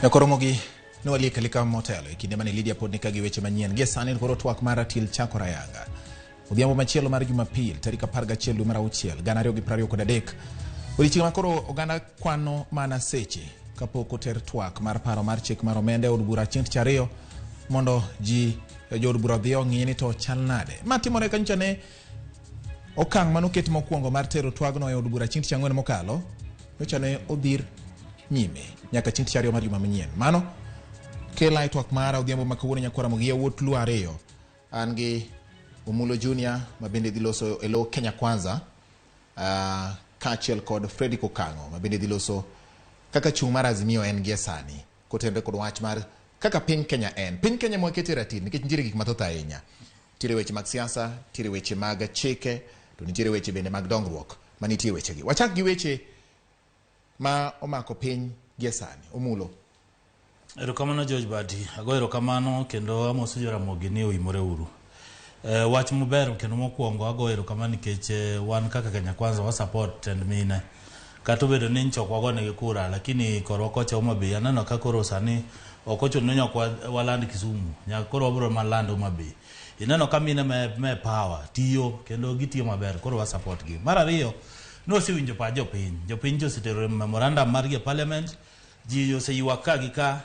Nyakoromogi ne waliek alika motelo e kinde mane Lydia pod nika gi weche manyien. Gie sani koro twak mar ratil chakore ayanga. Odhiambo machielo mar Jumapil tarik 11 dwe mar auchiel 2023. Odiechieng' ma koro oganda kwano mana seche kapok oter twak mar paro mar chik mar omenda e od bura chieng' tich ariyo mondo ji jood bura odhi ong'i ni to chal nade. Ma timore ka nyocha ne okang' manoket mokwongo mar tero twagno e od bura chieng' tich ang'wen mokalo nyocha ne odhir nyime nyaka chieng' tich ariyo mar juma manyien. Mano kela e twak mara odhiambo ma kawuono nyakwara Mogi yawuot Luo ariyo. An gi Omulo Junior ma bende dhi loso e lo Kenya Kwanza kaachiel kod Fredrick Okang'o ma bende dhi loso kaka chung' mar Azimio en gie sani kotenre kod wach mar kaka piny Kenya en. Piny Kenya mwakete ratil nikech nitiere gik mathoth ahinya. Nitiere weche mag siasa, nitiere weche mag chike, to nitiere weche bende mag dongruok manitie wechegi. Wachak gi weche ma omako piny gie sani. Omulo. Erokamano George Badi, ago erokamano kendo amoso Joramogi ni oimore uru. E, wach maber kendo mokwongo ago erokamano nikech wan kaka Kenya Kwanza wa support tend mine. Kata obedo ni nyocha ok wagonegi kura, lakini korwa kocha Homa Bay aneno ka koro sani ok ochuno ni nyaka waland Kisumu, nyaka koro wabiro mana land Homa Bay. Ineno ka mine me power tiyo kendo gitiyo maber, koro wa support gi. Mar ariyo, nosewinjo pach jopiny. Jopiny to osetero memorandum margi e parliament, ji oseywak ka gi ka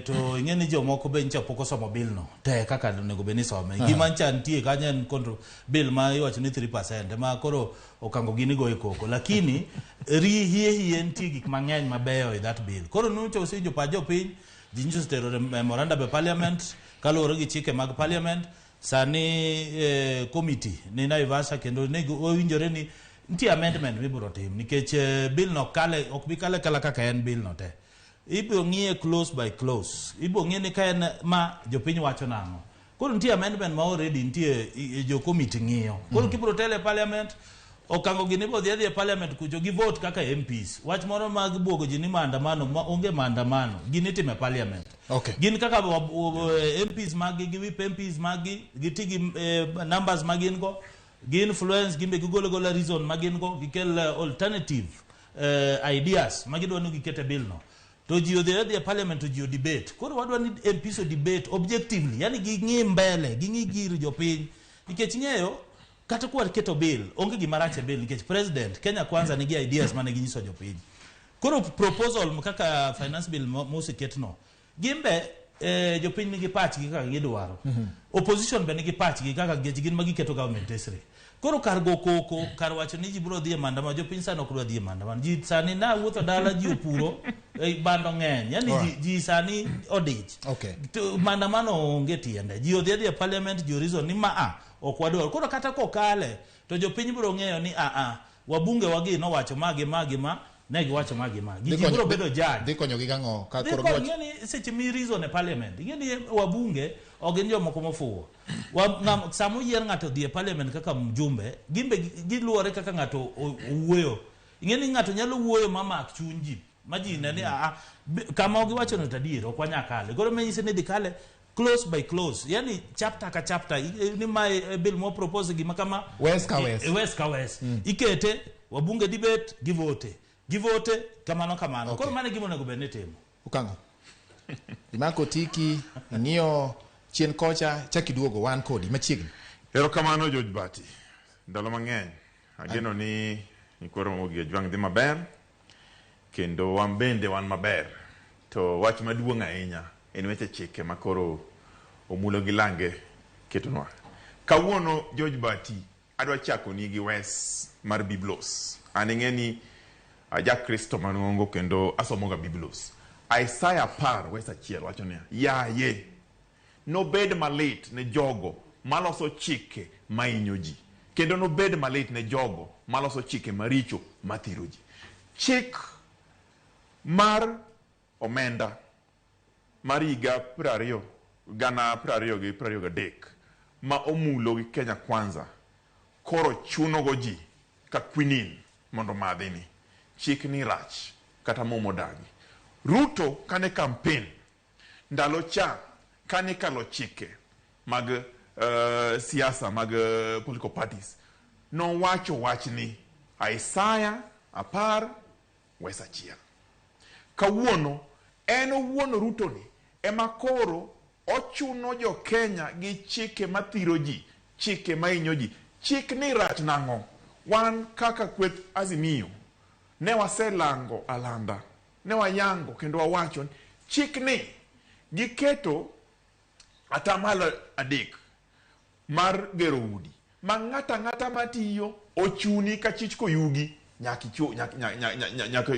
to ing'e ni jomoko be ncha pok osomo bill no te kaka onego bed ni isome. Gima ncha nitie kanyo en control bill ma iwacho ni 3% ma koro okango gini goyo koko, lakini ri hie hie nitie gik mang'eny mabeyo e that bill. Koro nyocha osewinjo pach jopiny, ji nyocha osetero memorandum e parliament kaluwore gi chike mag parliament. Sani committee ni Naivasha kendo owinjore ni nitie amendment mibiro tim nikech bill no kale ok bi kale kala kaka en bill no te. Ibiro ng'iye clause by clause. Ibiro ng'iye ni ka en ma jopiny wacho nang'o. Koro nitie amendment ma already nitie jo committee ng'iyo. Koro kibiro tele e parliament okango gini ibiro dhi adhi e parliament kucho gi vote kaka MPs. Wach moro mag buogo ji ni maandamano ma onge maandamano. Gini itimo e parliament. Okay. Gin kaka MPs mag gi whip MPs mag gi giti gi numbers ma gin go, gi influence gimbe gigolo gola reason ma gin go, gikel alternative ideas ma gidwa ni giket e bill no. To ji odhi adhi e parliament to ji o debate. Koro wadwa ni MPs o debate objectively, yani ging'i mbele, ging'i gir jopiny. Nikech ng'eyo kata kwa keto bill, onge gima rach e bill nikech president Kenya Kwanza nigi ideas mane ginyiso jopiny. Koro proposal kaka finance bill moseket no, gimbe jopiny nigi pachgi kaka gidwaro. Opposition be nigi pachgi kaka gin ma giketo government tesre. Koro kar go koko, kar wacho ni ji biro dhi e maandamano, jopiny sani ok dwa dhi e maandamano. Ji sani na wuotho dala ji opuro, bando ng'eny. Yani ji sani odich. Okay. To maandamano onge tiende. Ji odhi adhi e parliament, ji reason ni ma a ok wadwar. Koro kata kokale, to jopiny biro ng'eyo ni a a wabunge wagi nowacho ma gi ma gi ma, ne giwacho ma gi ma. Gi ji biro bedo judge. Dhi konyogi gang'o? Ka koro giwacho ni seche mi reason e parliament. Ing'e ni wabunge ok gin jomoko mofuwo. Sama oyier ng'ato odhi e parliament kaka mjumbe, gimbe giluwore kaka ng'ato owuoyo. Ing'e ni ng'ato nyalo wuoyo ma mak chuny ji, ma ji ne ni a kama giwacho no to adier ok wanyal kale. Koro manyise ni dhi kale clause by clause, yani chapter ka chapter, ni mae bill mo propose gima kama wes ka wes, wes ka wes. Ikete wabunge debate givote givote kamano kamano. Okay. Koro mano e gima onego bed ni timo. Okang'o imako tiki ing'iyo chien kocha chak iduogo wan kodi machiegni. Erokamano George Bati. Ndalo mang'eny ageno ni nyikwa Ramogi Ojwang' dhi maber kendo wan bende wan maber. To wach maduong' ahinya en weche chike ma koro Omulo gi Lange ketonwa. Kawuono George Bati adwa chako ni gi wes mar Biblos. An ing'e ni aja Kristo manongo kendo asomoga Biblos. Isaiah 10 wes 1 wacho niya, yaye nobed malit ne jogo maloso chike mainyo ji, kendo nobed malit ne jogo maloso chike maricho mathiro ji. Chik mar omenda mar higa 20 gana 20 gi 23 ma Omulo gi Kenya Kwanza koro chuno go ji ka quinine mondo madhi ni chik ni rach kata Muma odagi. Ruto kane campaign ndalo cha kane kalo chike mag siasa mag political parties nowacho wachni Isaya 10 wes 1. Kawuono En owuon Ruto ni ema koro ochuno jo Kenya gi chike mathiro ji, chike mahinyo ji. Chik ni rach nang'o? Wan kaka kweth Azimio ne waselango alanda, ne wayango kendo wawacho ni chik ni giketo 3% mar gero udi ma ng'ata ang'ata matiyo ochuni ka chich koyugi nyaka nyaka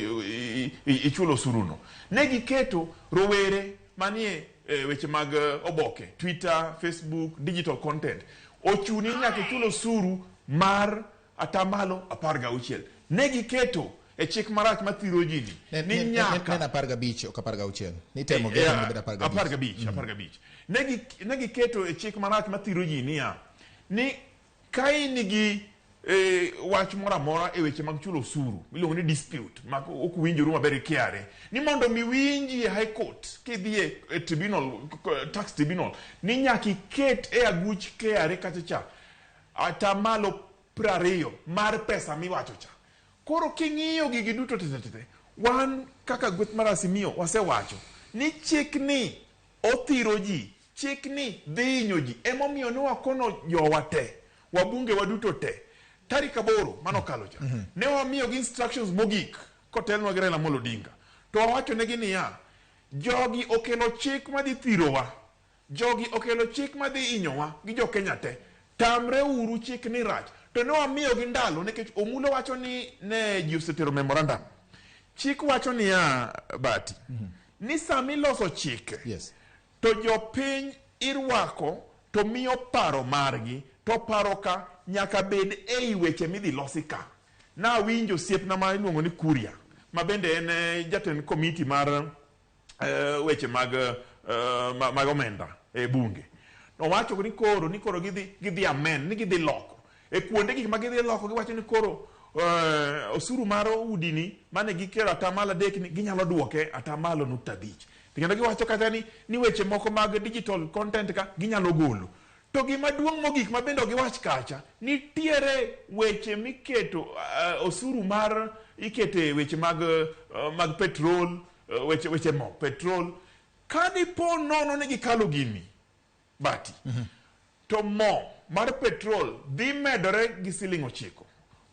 ichul osuru no. Ne giketo rowere manie weche mag oboke, Twitter, Facebook, digital content ochuni nyaka ichul osuru mar 16%. Ne giketo e chik marach mathiro ji ni ni nyaka ne 15 ok 16. Nitemo geto mondo obed 15. 15, 15. Ne giketo e chik marach mathiro ji niya ni ka in gi wach moro amora e weche mag chulo osuru miluongo ni dispute ma ok winjoru maber gi KRA ni mondo mi winji e High Court kidhi e tribunal, tax tribunal, ni nyaka iket e aguch KRA kacha cha 20% mar pesa miwacho cha. Koro king'iyo gigi duto te te te, wan kaka gweth mar Azimio wasewacho ni chik ni othiro ji, chik ni dhi hinyo ji. Emomiyo ne wakono jowa te, wabunge waduto te, tarik 8 manokalo cha, ne wamiyogi instructions mogik kotelnwa gi Raila Amolo Odinga. To wawacho negi niya, jogi okelo chik madhi thirowa, jogi okelo chik madhi hinyowa gi jo Kenya te. Tamre uru chik ni rach. To ne wamiyogi ndalo nikech Omulo wacho ni ne ji osetero memorandum. Chik wacho niya, Bati, ni sama iloso chike, to jopiny irwako to miyo paro margi, to paro ka nyaka bed ei weche midhi losi ka. Nawinjo osiepna ma iluongo ni Kuria, ma bende en jatend komiti mar weche mag mag omenda e bunge. Owacho ni koro gidhi amend, ni gidhi loko. E kuonde gik ma gidhi loko giwacho ni koro osuru mar udi ni mane gikelo 3% ni ginyalo duoke 0.5%. Kendo giwacho kata ni weche moko mag digital content ka ginyalo golo. To gima duong' mogik ma bende ok giwach kacha, nitiere weche miketo osuru mar ikete weche mag mag petrol, weche mo petrol. Ka dipo nono ni gikalo gini, Bati, to mo mar petrol dhi medore gi siling 9.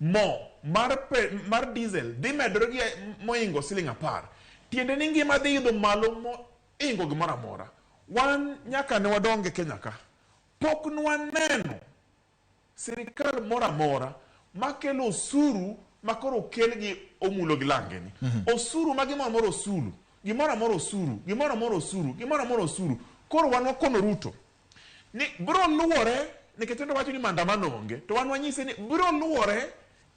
Mo mar diesel dhi medore gi moingo siling 10. Tiende ni ngima dhi idho malo moingo gimoro amora. Wan nyaka ne wadong e Kenya ka, pok nwaneno sirikal moro amora makelo osuru makoro okel gi Omulo gi Langeni. Osuru ma gimoro amora osuru, gimoro amora osuru, gimoro amora osuru, gimoro amora osuru. Koro wan wakono Ruto ni biro luwore, nikech en owacho ni maandamano onge, to wan wanyise ni biro luwore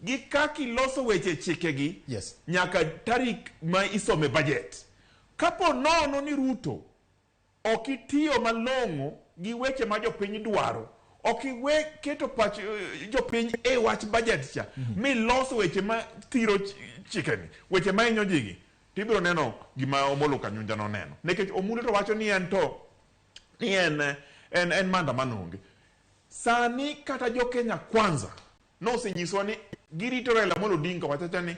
gi kaka iloso weche chikegi nyaka tarik ma isome budget. Kapo nono ni Ruto ok itiyo malong'o gi weche ma jopiny dwaro, ok iwe keto pach jopiny e wach budget cha, miloso weche ma thiro chikeni, weche ma hinyo jigi, tibiro neno gima Omolo Kanyunja noneno. Nikech Omulo to wacho ni en to ni en maandamano onge. Sani kata jo Kenya Kwanza nosenyiswa ni girito Raila Amolo Odinga wachacha ni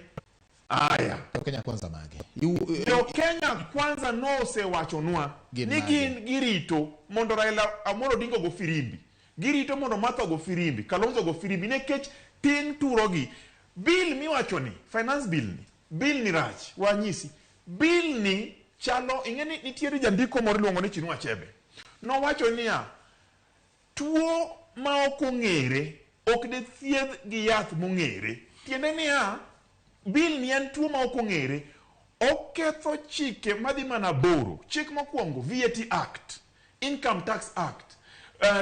aya. Jo Kenya Kwanza mage? Jo Kenya Kwanza nosewachonwa ni gin girito mondo Raila Amolo Odinga ogo firimbi. Girito mondo Martha ogo firimbi, Kalonzo ogo firimbi, nikech ting' turogi. Bill miwacho ni, finance bill ni, bill ni rach, wanyisi. Bill ni chalo, ing'e ni nitiere jandiko moro iluongo ni Chinua Achebe. Nowacho niya, tuo ma ok ong'ere ok de thiedh gi yath mong'ere. Tiende niya, bill ni en tuo ma ok ong'ere, oketho chike madhi mana 8. Chik mokwongo, VAT Act, Income Tax Act,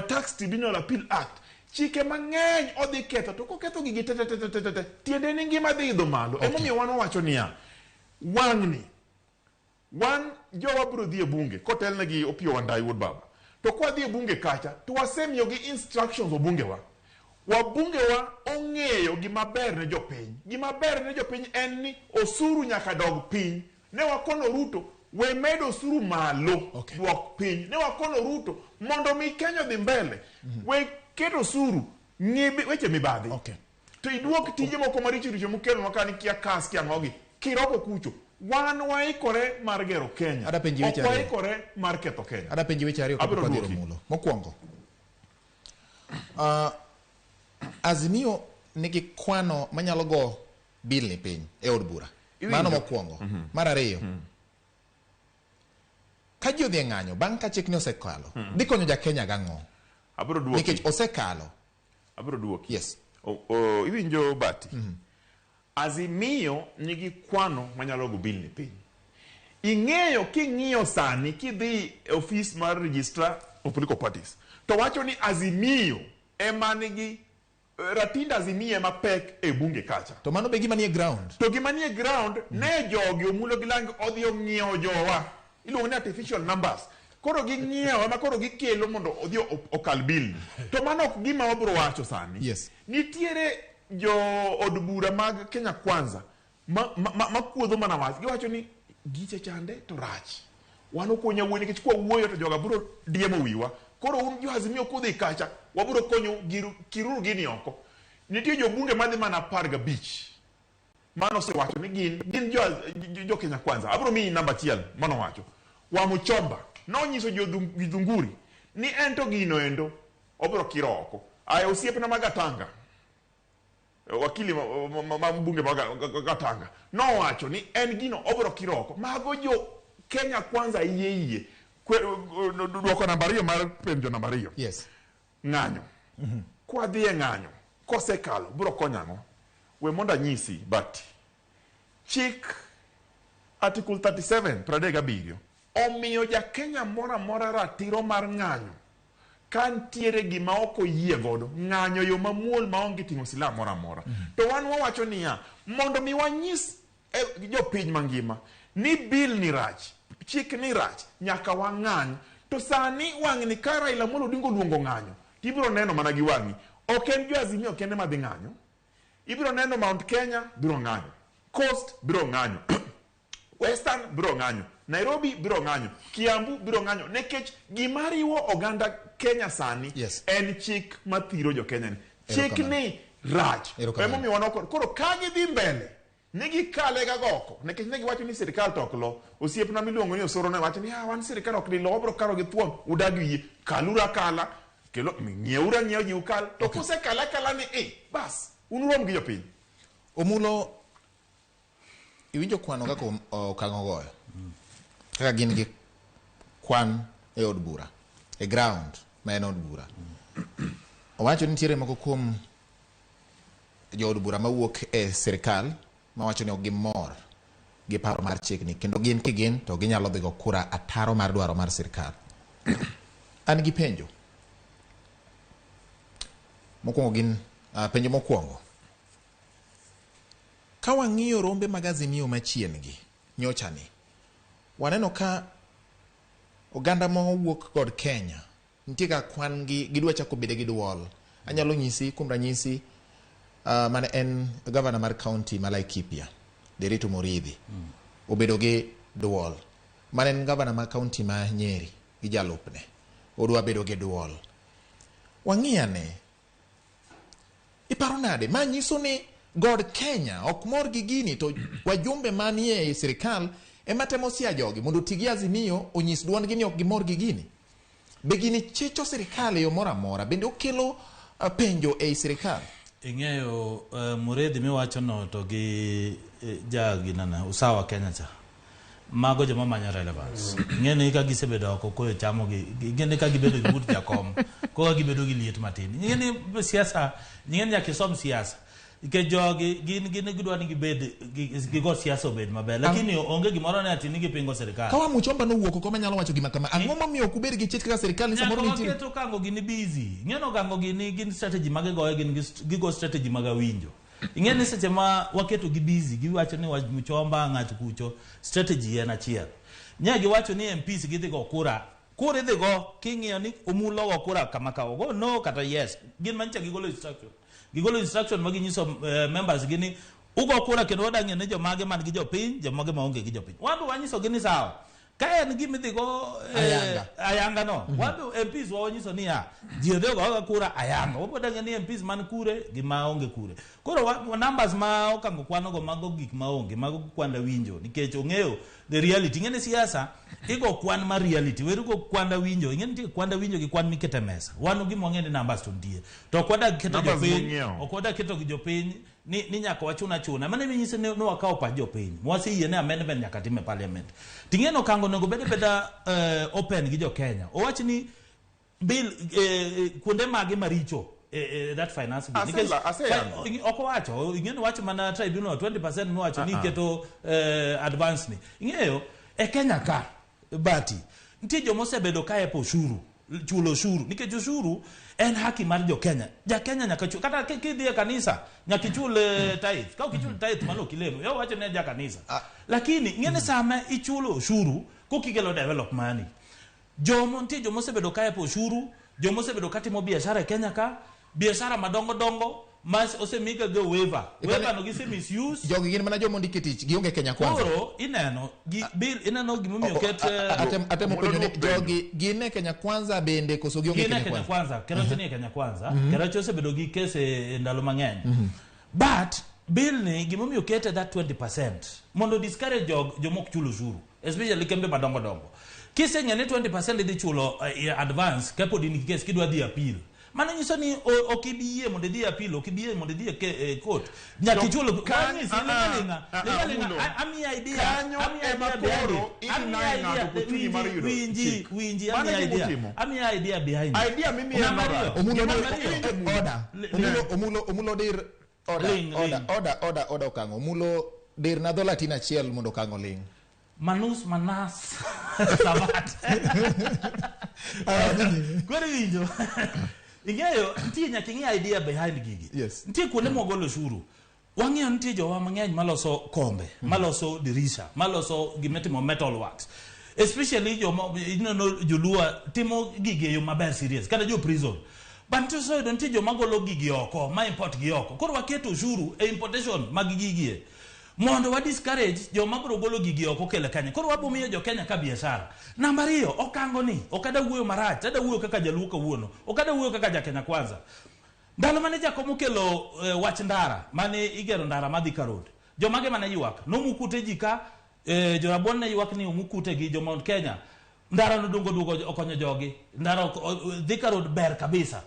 Tax Tribunal Appeal Act. Chike mang'eny odhi ketho, to koketho gigi te te te te te te, tiende ni ngima dhi idho malo. Emomiyo wan wawacho niya, wang'ni wan jowa biro dhi e bunge kotelne gi Opiyo Wandayi wuod baba. To kwa dhi e bunge kacha, to wasemiyogi instructions wabungewa. Wabungewa ong'eyo gima ber ne jopiny. Gima ber ne jopiny en ni osuru nyaka dog piny. Ne wakono Ruto, we medo osuru malo, duok piny. Ne wakono Ruto, mondo mi Kenya odhi mbele, we keto osuru, ng'i weche mibadhi. To iduok tije moko maricho richo mokelonwa ka ni kia kas kia ang'ogi, kiroko kucho. Wan waikore mar gero Kenya. Ada penji weche Ok ariyo. waikore mar ketho Kenya. Ada penji weche ariyo kapok Abiro wadhi duoki. Omulo. Mokwongo, Azimio nigi kwano manyalo go bill ni piny e od bura. Iwinjo? Mano mokwongo. Mar ariyo, ka ji odhi e ng'anyo bang' ka chikni osekalo, dhi konyo ja Kenya gang'o? Abiro duoki. Nikech osekalo. Abiro duoki. Yes. Iwinjo Bati? Azimio nigi kwano manyalo go bill ni piny. Ing'eyo king'iyo sani kidhi e ofis mar registrar of political parties to wacho ni Azimio ema nigi ratind Azimio ema pek e bunge kacha. To mano be gima nie ground. To gima nie ground ne jogi omulo gi lang odhi ong'iewo jowa. Iluongo ni artificial numbers. Koro ging'iewo ema koro gikelo mondo odhi okal bill ni. To mano ok gima wabiro wacho sani. Yes. Nitiere jo od bura mag Kenya Kwanza ma kuodho mana wach. Giwacho ni giche chande to rach. Wan ok wanyal wuoyo nikech kwa wuoyo to joga biro diemo wiwa. Koro un jo Azimio kudhi kacha, wabiro konyo kiruru gini oko. Nitie jobunge madhi mana 15. Mano osewacho ni gin jo Kenya Kwanza. Abiro miyi namba achiel manowacho. Wamuchomba nonyiso jo Githunguri ni en to gino endo obiro kiro oko. Aya osiepna ma Gatanga, wakili ma mbunge ma Gatanga nowacho ni en gino obiro kiro oko. Mago jo Kenya Kwanza yie yie. Dwoko namba ariyo mar penjo namba ariyo. Yes. Ng'anyo. Kwadhi e ng'anyo, kosekalo, biro konyo ang'o? We mondo anyisi, but chik Article 37, 37, omiyo ja Kenya moro amora ratiro mar ng'anyo. Ka nitiere gima ok oyie godo, ng'anyo yo mamuol maonge ting'o silaha moro amora. To wan wawacho niya, mondo mi wanyis jopiny mangima ni bill ni rach, chik ni rach, nyaka wang'any. To sani wang'ni ka Raila Amolo Odinga oluongo ng'anyo, tibiro neno mana gi wang'i. Ok en jo Azimio kende madhi ng'anyo. Ibiro neno Mount Kenya biro ng'anyo, Coast biro ng'anyo, Western biro ng'anyo, Nairobi biro ng'anyo, Kiambu biro ng'anyo, nikech gima riwo oganda Kenya sani Yes. en chik mathiro jo Kenya ni. Chik Erokamano. ni rach. Erokamano. Emomiyo wan ok koro ka gidhi mbele ne gikale ga goko nikech ne giwacho ni sirikal to ok lo. Osiepna miluongo ni Osoro ne wacho ni wan sirikal ok di lo, wabiro kalo gi thuon, udag yie, kaluru akala, kelo ng'ieuru ang'iewa ji ukal. To kusekale akala ni bas, un urom gi jopiny. Omulo, iwinjo kwano kaka okang' ogoyo. Kaka gin gi kwan e od bura, e ground ma en od bura. Owacho ni nitiere moko kuom jood bura mawuok e sirikal mawacho ni ok gimor gi paro mar chikni, kendo gin kigin to ginyalo dhi go kura ataro mar dwaro mar sirikal. An gi penjo. Mokwongo gin penjo mokwongo. Ka wang'iyo rombe mag Azimio machien gi nyocha ni, waneno ka oganda mowuok kod Kenya nitie ka kwan gi gidwa chako bedo gi duol. Anyalo nyisi kuom ranyisi mane en gavana mar county ma Laikipia, Nderitu Muriithi, obedo gi duol. Mane en gavana mar county ma Nyeri gi jalupne, odwa bedo gi duol. Wang'i ane, iparo nade? Ma nyiso ni God Kenya ok mor gi gini, to wajumbe manie e sirikal ema temo sia jogi mondo oti gi Azimio onyis duondgi ni ok gimor gi gini. Be gini chicho sirikal e yo moro amora? Bende okelo penjo ei sirikal? Ing'eyo Muriithi miwacho no to gi ja ginana Usawa Kenya cha. Mago joma manyo relevance. Ing'e ni ka gisebedo oko koyo chamo gi, ing'e ni ka gibedo gi but jakom, koka gibedo gi liet matin. Ing'e ni siasa, ing'e ni nyaka isom siasa. Nikech jogi gin gidwa ni gibed gigo siasa obed maber. Lakini onge gimoro ni ati ni gipingo sirikal. Ka Wamuchomba nowuok oko manyalo wacho gima kama, ang'o momiyo ok ubed gi chich kaka sirikal ni samoro Nyaka nitie? waketo kango gini busy. Ing'e no kango gini gin strategy magigoyo gin gigo strategy mag awinjo. Ing'e ni seche ma waketo gi busy, giwacho ni Wamuchomba ng'ato kucho, strategy en achiel. Nya giwacho ni MPs gidhi go kura. Kura idhi go king'iyo ni omulo go kura kama ka ogo no kata yes. Gin manyicha gigolo instruction. Gigolo instruction ma ginyiso members gi ni ugo kura kendo wadang'e ni jomage man gi jopiny, jomage maonge gi jopiny. Wan be wanyiso gi ni sawa. Ka en gima idhi go Ayanga. Ayanga no. Wabe MPs wa wanyiso niya, ji odhi ogo kura ayanga. Wabo dang'e ni MPs man kure gi maonge kure. Koro numbers ma Okango kwano go mago gik maonge, mago kwanda winjo nikech ong'eyo the reality. Ing'e ni siasa igo kwan mar reality, weri go kwanda winjo. Ing'e ni nitie kwanda winjo gi kwan mikete mesa. Wan gima wang'e ni numbers to nitie. To ok wadag keto Numbers jopiny, mong'iewo. ok wadag keto gi jopiny ni nyaka wachuna chuna. Mano ema ni wakawo pach jopiny. Mwaseyie ni amendment nyaka tim e parliament. Ting'e ni Okango onego bed abeda open gi jo Kenya. Owach ni bill kuonde mage maricho that finance bill. Aseyango. Ok owacho, ing'e ni wacho mana tribunal 20% miwacho ni iketo advance ni. Ing'eyo e Kenya ka bati nitie joma osebedo ka epo ushuru, chulo ushuru nikech ushuru en haki mar jo Kenya. Ja Kenya nyaka chul, kata kidhi e kanisa nyaka ichul tithe. Ka ok ichul tithe mano ok ilemo. Yo wacho ne ja kanisa. Lakini ing'e ni sama ichulo ushuru kokikelo develop money. Jomo nitie joma osebedo ka epo ushuru, joma osebedo ka timo biashara e Kenya ka, biashara madongo dongo ma osemiga go waiver. Waiver no gise misuse. Jogi gin mana joma ondiki tich, gionge Kenya Kwanza. Koro ineno gi bill, ineno gimomiyo oket Atemo Omulo penjo ni duok penjo. Jogi gin e Kenya Kwanza bende koso gionge gin e Kenya Kenya Kwanza? Kwanza. Keroche ni e Kenya Kwanza. Keroche osebedo gi kese e ndalo mang'eny. But bill ni gimomiyo okete that 20% mondo discourage joma ok chul ushuru, especially kembe madongo dongo. Kiseng'e ni 20% idhi chulo advance kapod in gi case kidwa dhi appeal. Mano nyiso ni ok ibi yie mondo idhi appeal, ok ibi yie mondo idhi e court. Nyaka ichul. Wanyisi, linga linga, linga linga, Omulo. amiya idea, Kanyo amiya ema idea behind koro it. idhi Amiya naye idea, ng'ato opportunity mar yudo winji, chik. winji, Mano amiya e gima idea. utimo. Amiya idea behind it. Idea mimiyo Namba en ariyo. marach. Omulo Namba dir ariyo. order. Omulo Omulo Omulo dir order. Ling, Order, ling. order, order, order Okango. Omulo dir na dho Latin achiel mondo Okango ling. Manus manas sabat. Koro iwinjo. Ing'eyo nitie nyaka ing'e idea behind gigi. Yes. Nitie kuonde mwagolo ushuru. Wang'eyo nitie jowa mang'eny maloso kombe, maloso dirisha, maloso gimitimo metal works. Especially joma ineno joluo timo gigi e yo maber serious, kata jo prison. But nitie oseyudo nitie joma golo gigi oko, ma import gi oko. Koro waketo ushuru e importation mag gigi e. Mondo wa discourage joma biro golo gigi oko kele Kenya. Koro wabo miyo jo Kenya ka biashara. Namba ariyo, Okango ni, ok ada wuoyo marach, ada wuoyo kaka jaluo kawuono, ok ada wuoyo kaka ja Kenya Kwanza. Ndalo mane Jakom okelo wach ndara, mane igero ndara madhi Thika Road. Jomage mane ywak, nomuk ute ji ka, jorabuon ne ywak ni omuk ute gi jo Mount Kenya. Ndara nodongo duogo okonyo jogi. Ndara Thika Road ber kabisa.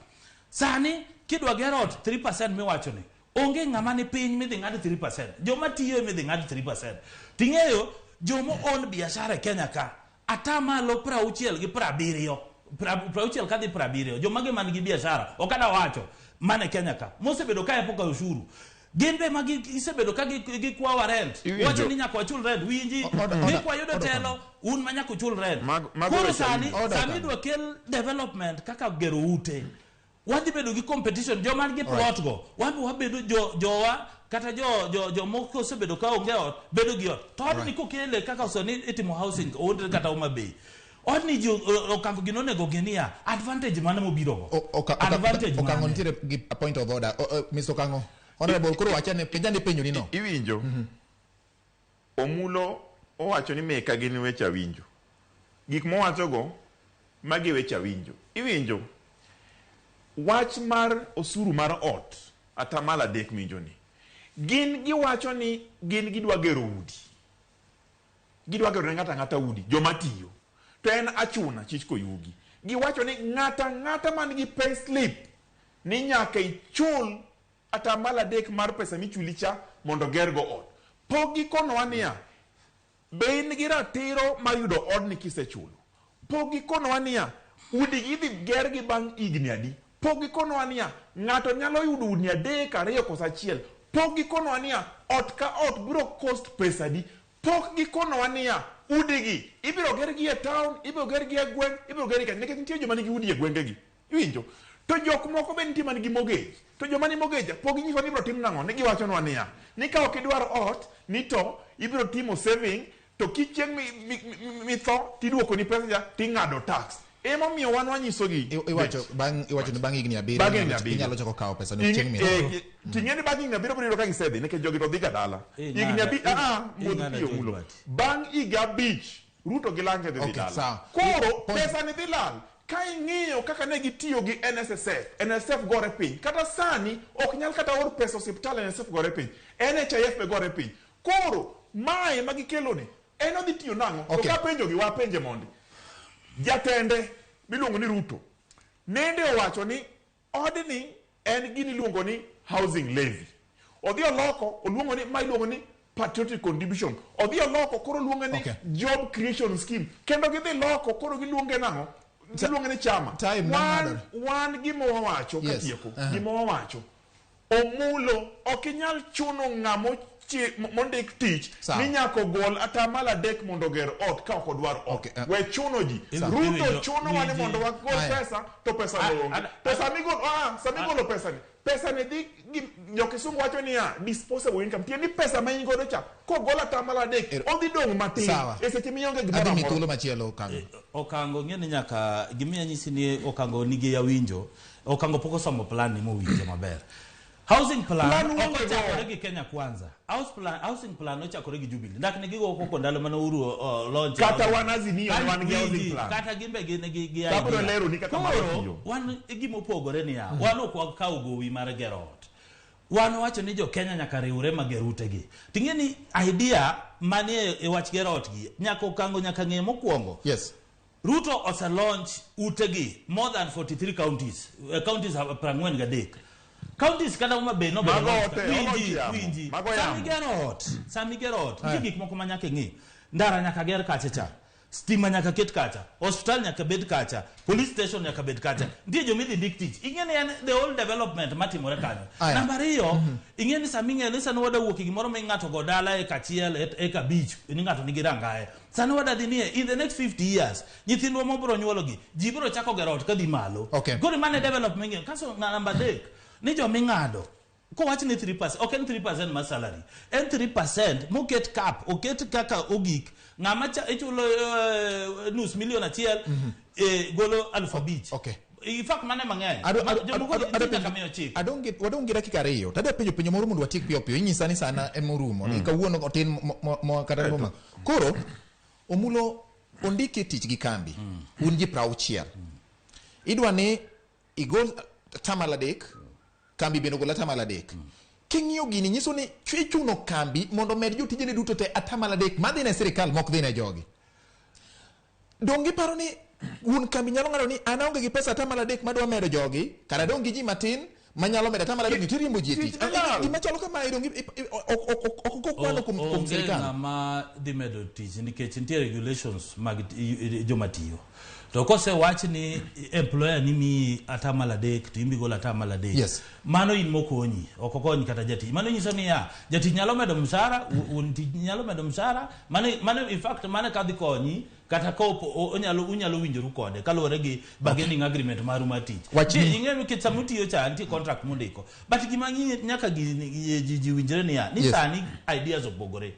Sani kidwa ger ot 3% miwacho ni, onge ng'ama ni piny midhi ng'ad 3%. Joma tiyo ema idhi ng'ad 3%. Ting'eyo joma own biashara e Kenya ka, atamalo 60 gi 70, 60 kadhi 70, jomage man gi biashara, ok ada wacho, man e Kenya ka, mosebedo ka epo ka ushuru. Gin be ma gisebedo ka gikwawa rent. Iwinjo. Wacho ni nyaka wachul rent. Winji, Order, ni kwayudo order. telo, un ma nyaka uchul rent. Mago Koro weche sani, Order, sani order. idwa kel development kaka gero ute. Wadhi bedo gi competition, joma nigi plot go. Wan be wabedo jowa, kata jomoko osebedo ka onge ot, bedo gi ot. To odni kokele kaka oseni itimo housing, odni kata Homa Bay. Odni ji Okango gino onego ng'e niya, advantage mane mobiro go? Advantage Okango mane? nitiere gi a point of order. Mr. Okango, honorable, koro wachane, penjane penjo ni no. Iwinjo. Omulo owacho ni meka gin weche awinjo. Gik mowachogo, magi weche awinjo. Iwinjo. Wach mar osuru mar ot, atamalo 3 miwinjo ni. Gin giwacho ni gin gidwa gero udi. Gidwa gero ne ng'ato ang'ata udi, joma tiyo. To en achuna chich koyugi. Giwacho ni ng'ato ang'ata man gi pay slip ni nyaka ichul atamalo 3 mar pesa michuli cha mondo gergo ot. Pok gikonowa niya, be in gi ratiro mar yudo odni kisechulo? Pok gikonowa niya, udi gi idhi gergi bang' higni adi? Pok gikonowa niya, ng'ato nyalo yudo udi 3, 2 koso 1. Pok gikonowa niya, ot ka ot biro cost pesa adi? Pok gikonowa niya, udigi ibiro gergi e town, ibiro gergi e gweng', ibiro gergi kanye? Nikech nitie joma nigi udi e gwengegi. Iwinjo? To jok moko be nitie man gi mortgage. To joma ni mortgage pok ginyisowa ni ibiro tim nang'o? Ni giwachonwa niya, ni ka ok idwar ot, ni to ibiro timo saving, to kichieng' mitho, tiduokoni pesa cha, ting'ado tax. Emomiyo wan wanyisogi Iwacho ni bang' higni 7 Bang' higni 7. inyalo chako kawo pesa no chieng' mitho. Ting'e ni bang' higni 7 biro yudo ka gisedhi, nikech jogi to dhi ga dala. Higni modh Ing'ada pi George omulo. Bati. Bang' higa 5 Ruto gi lange dhi Okay, dala. sawa. Koro Point. pesa ni dhi lal. Ka ing'iyo kaka ne gitiyo gi NSSF, NSSF gore piny. Kata sani ok nyal kata or pesa osiptal NSSF gore piny. NHIF be gore piny. Koro mae ma gikelo ni en odhi tiyo nang'o? Okay. To kapenjo gi wapenje mondi. Jatende miluongo ni Ruto nende owacho ni odni en gini iluongo ni housing levy. Odhi oloko oluongo ni ma iluongo ni patriotic contribution. Odhi oloko koro luonge ni Okay. job creation scheme. Kendo gidhi loko koro giluonge nang'o? Giluonge ni chama. Time Wan, nang'ado. wan gima wawacho Yes. katieko. Uh-huh. Gima wawacho. Omulo ok inyal chuno ng'ama mondik tich Sawa. ni nyaka ogol atamalo 3 mondo oger ot ka ok odwar ot. Okay, We chuno ji. Sawa. Ruto Iwinjo- chunowa ni winji- mondo wagol Aya. pesa to pesa Ah, no onge. ah, To samigolo samigolo pesa ni pesa ni dhi gi jokisungu wacho niya disposable income tiende ni pesa ma in godo cha kogol atamalo 3 odhi dong' matin Sawa. e seche mionge gimoro Adhi mi amora. thuolo machielo Okango. Okango ng'e ni nyaka gimiya nyisi ni Okango nigi yawinjo. Okango pok osomo plan ni mowinje maber. Housing plan Plan ok onge go. ochakore gi Kenya Kwanza. Housing plan ochakore gi Jubilee. Ndak ne gigo koko ndalo mane Uhuru launch. Kata housing. wan Azimio ne wan gi housing Winji, plan. Kata gimbe gin gi Abiro idea. lero ni kaka mano Koro tiyo. wan gima opogore niya, wan ok wakaw gowi mar gero ot. Wan wacho ni jo Kenya nyaka riwre ma ger utegi. Ting'e ni idea manie e wach gero ot gi nyaka Okango nyaka ng'e mokwongo. Yes. Ruto ose launch utegi more than 43 counties, counties 43. Counties kata Homa Bay nobedo Mago launch ote, ka- ogo Winji, yamo, winji. mago Sama yamo. igero ot, sama igero ot, nitie gik moko ma nyaka ing'i. Ndara nyaka ger kacha cha. Stima nyaka ket kacha, hospital nyaka bed kacha, police station nyaka bed kacha. Nitie joma idhi ndik tich. Ing'e ni en the whole development matimore kanyo. Aya. Namba ariyo, ing'e ni sama ing'e ni sani wada wuok e gimoro ma ng'ato go dala eka 1, eka 5, ni ng'ato nigi rangae. Sani wada dhi nie in the next 50 years, nyithindwa mobiro nyuologi, ji biro chako gero ot kadhi malo. Okay. Koro mano e development ing'eyo. Kaso namba 3, ni joming'ado kowach ni 3%, ok en 3% mar salary, en 3% moket cap, oket kaka ogik. Ng'ama cha ichulo 500,000, golo 5,000. Okay. In fact, mano ema ng'eny. Jomoko nitie nyaka miyo chik. Wadong' gi dakika 2 to adwa penjo penjo moro mondo watiek piyo piyo. Inyisa ni sana ema orumo. Ni kawuono otin kata moma. Koro Omulo ondiki e tich gi kambi. Un ji 60. Idwa ni igol 3%, kambi bende ogol 3%. King'iyo gini nyiso ni ichuno kambi mondo omed jotijene duto te 3% madhi ne sirikal mok dhi ne jogi. Donge iparo ni wuon kambi nyalo ng'ado ni an aonge gi pesa 3% madwa medo jogi, kara adong' gi ji matin manyalo medo 3% ni tiriembo ji e tich. Tich dhi lal. Gima chalo kamae donge ok okwano kuom Onge sirikal. ng'ama dhi medo tich nikech nitie regulations mag joma tiyo. To kosewach ni employer ni miyi 3% to in be igolo 3%. Yes. Mano in mokonyi, ok okony kata jatich. Mano nyiso niya, jatich nyalo medo mshahara, wuon tich nyalo medo mshahara, mano in fact mano kadhi konyi kata ka unyalo winjoru kode kaluwore gi bargaining agreement maru mar tich. Wach ni- Ing'eyo nikech sama utiyo cha nitie contract mundiko. But gima ng'iyo nyaka ji winjre niya, ni Yes. sani ideas opogore.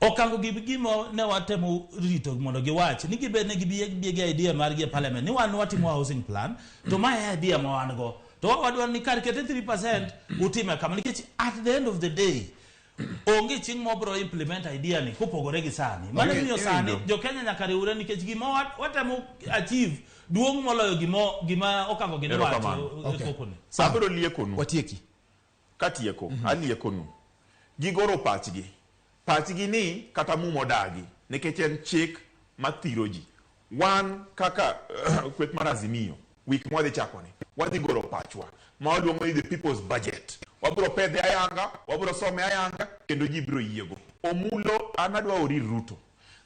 Okango gi gima ne watemo rito mondo giwach ni gibed ne gibi gi idea margi e parliament ni wan watimo housing plan to ma e idea ma wan go to wadwaro ni kar kete 3% utime kama nikech at the end of the day onge chieng' mobro implement idea ni kopogore gi sani. Mano Okay, miyo sani iwinjo. jo Kenya nyaka riwre nikech gima watemo achieve duong' moloyo gima Okango gini wacho Erokamano. e Okay. koko ni. Sawa. Abiro liekonu. Watieki. Katieko, aliekonu. Gigoro pachgi. Pachgi ni kata mumo dagi nikech en chik mathiro ji. Wan kaka kweth mar Azimio, wik mwadhi chakoni, wadhi goro pachwa ma waluongo ni the people's budget. Wabiro pedhe ayanga, wabiro some ayanga, kendo ji biro yiego. Omulo, an adwa ori Ruto.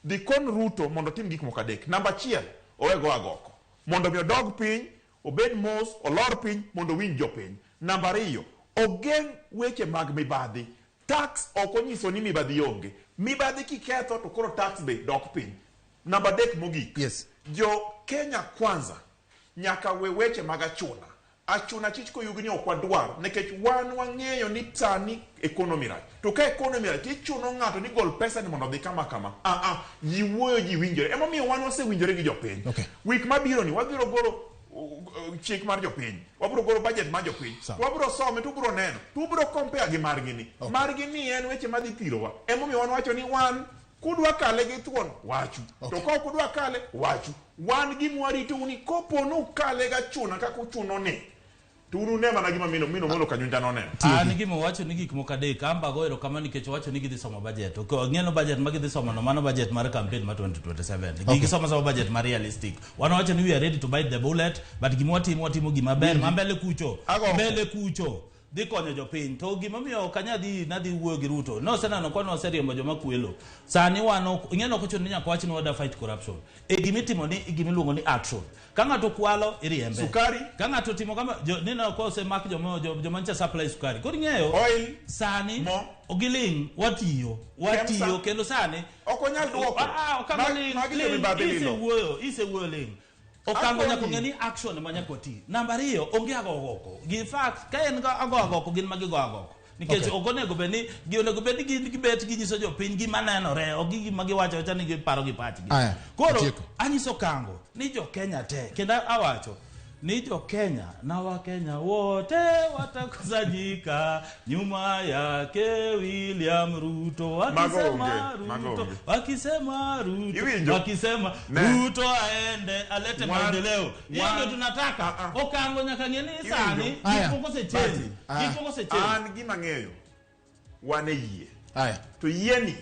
Dhi kon Ruto mondo otim gik moko adek. Namba 1, owe go agoko. Mondo mi odog piny, obed mos, olor piny, mondo owinj jopiny. Namba 2, ogeng' weche mag mibadhi. Tax ok onyiso ni mibadhi onge. Mibadhi kiketho to koro tax be dok piny. Namba 3 mogik. Yes. Jo Kenya Kwanza nyaka we weche mag achuna. Achuna chich koyugni ok wadwar nikech wan wang'eyo ni sani economy rach. To ka economy rach tichuno ng'ato ni gol pesa ni mondo odhi kama kama. Ji wuoyo ji winjore. Emomiyo wan wasewinjore gi jopiny. Okay. Wik mabiro ni wabiro golo chik mar jopiny. Wabiro golo budget mar jopiny. Sawa. To wabiro some to ubiro neno. To ubiro compare gi margi ni. Okay. Margi ni en weche madhi thirowa. Emomiyo wan wacho ni wan Kudwa kale gi thuon, wachu. To ka ok udwa kale, wachu. Wan gima warito ni kopo nukale gachuna kaka uchuno ni, to un une mana gima mino mino molo kanyunja noneno. An gima owacho ni gik moko adek amba go erokamano nikech owacho ni gidhi somo budget. Ok ng'eno budget ma gidhi somo no mano budget mar campaign ma 2027. Okay. Gisomo somo budget ma realistic. Wan wacho ni we are ready to bite the bullet, but gima watimo watimo gima ber ma mbele kucho. Agoko. Mbele kucho dhi konyo jopiny. To gimomiyo ok anya dhi nadhi wuoyo gi Ruto. Noseneno ka noseriembo joma kwelo. Sani wan ok ing'eno ok ochuno ni nyaka wach ni wada fight corruption. E gimitimo ni gimiluongo ni action. Ka ng'ato kwalo iriembe. Sukari. Ka ng'ato timo kama jo, nino ko osemak joma joma ncha supply sukari. Koro ing'eyo Oil. sani Mo. giling watiyo watiyo Kemsa. kendo sani Ok onyal duoko. Ah, ah, Mag- ling, magi ling, jomibadhi lilo. isewuoyo isewuoyo ling Okango Akoni. nyaka ong'e ni action ema nyaka wati. Namba ariyo onge ago agoko. In fact ka en ga ago agoko gin ma gigo agoko. Nikech Okay. ok onego bed ni gi onego bed ni gin gibet ginyiso jopiny gima nenore ok gi gima giwacho awacha ni giparo gi pachgi. Aya, Koro atieko. anyiso Kango ni jo Kenya te kendo awacho ni jo Kenya na wa Kenya wote watakusanyika nyuma yake William Ruto Mago wakisema onge, mago Ruto onge. wakisema Ruto Iwinjo? wakisema Ne. Ruto aende alete maendeleo. Hiyo wan- ndio tunataka. Ah, ah. Okango nyaka ng'e ni Iwinjo? sani Aya. gik moko osechange. Bati. Ah. Gik moko osechange. An gima ng'eyo, wan e yie. Aya. To yieni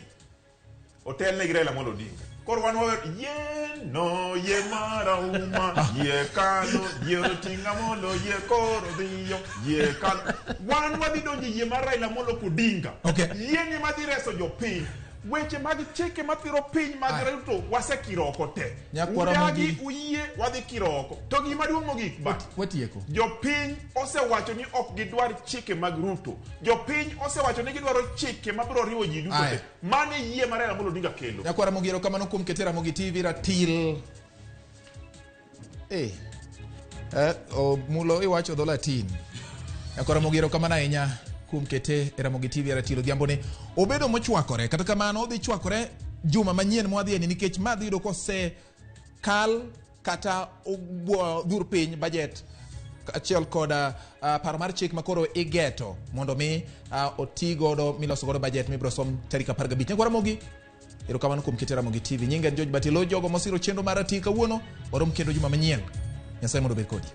otelne gi Raila Amolo Odinga. Koro wan wawer yieno yie marahuma yie kalo yie oting'o Amolo yie koro dhiyo yie kalo. Wan wadhi donjo e yie mar Raila Amolo Odinga. Okay. Yieni ema dhi reso jopiny. Weche mag chike mathiro piny mag Aya. Ruto wasekiro oko te. Nyakwara Udagi Mogi. uyie wadhi kiro oko. To gima duong' mogik ba. Watieko. Jopiny osewacho ni ok gidwar chike mag Ruto. Jopiny osewacho ni gidwaro chike mabiro riwo ji duto Aya. te. Mano e yie ma Raila Amolo Odinga kelo. Nyakwara Mogi erokamano kuom kete Ramogi TV ratil. Eh. Mulo iwacho dho Latin. Nyakwara Mogi erokamano ahinya kuom kete e Ramogi TV ratil odhiambo ni. Obedo mochwakore kata kamano odhi chwakore juma manyien mwadhiye ni nikech ma dhi yudo kose kal kata dhur piny budget achiel kod paro mar chik makoro igeto mondo mi oti godo miloso godo budget mibiro som tarik 15. Nyakwara Mogi erokamano kuom kete Ramogi TV. Nyinga en George Batilo, jogo mosiro chenro mar ratil kawuono warom kendo juma manyien. Nyasaye mondo obed kodi.